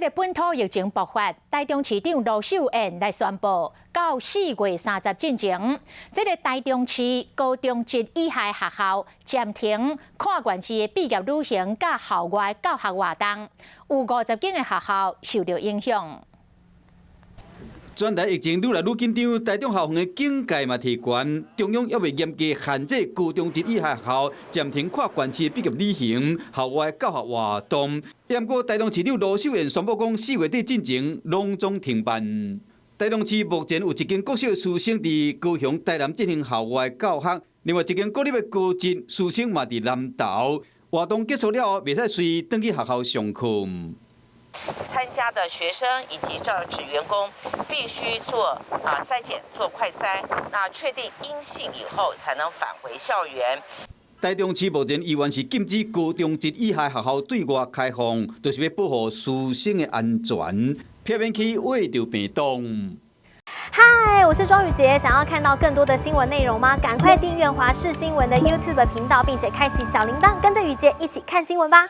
這個本土疫情爆發，台中市長盧秀燕來宣布，到4月30進前，這個台中市高中職以下學校暫停跨縣市的畢業旅行佮校外教學活動，有50間的學校受著影響。全台疫情愈來愈緊張，台中校園的警戒嘛提懸，中央猶未嚴格限制高中職以下學校暫停跨縣市的畢業旅行、校外教學活動。毋過台中市長盧秀燕宣布講，4月底進前攏總停辦。台中市目前有一間國小的師生佇高雄、台南進行校外教學，另外一間國立的高職師生嘛佇南投。活動結束了後，袂使隨轉去學校上課。參加的學生以及教職員工必須做篩檢，做快篩，那確定陰性以後才能返回校園。台中市目前依然是禁止高中職以下學校對外開放，就是欲保護師生的安全，避免去秽著病毒。嗨，我是莊宇傑，想要看到更多的新聞內容嗎？趕快訂閱華視新聞的 YouTube 頻道，並且開啟小鈴鐺，跟着宇傑一起看新聞吧。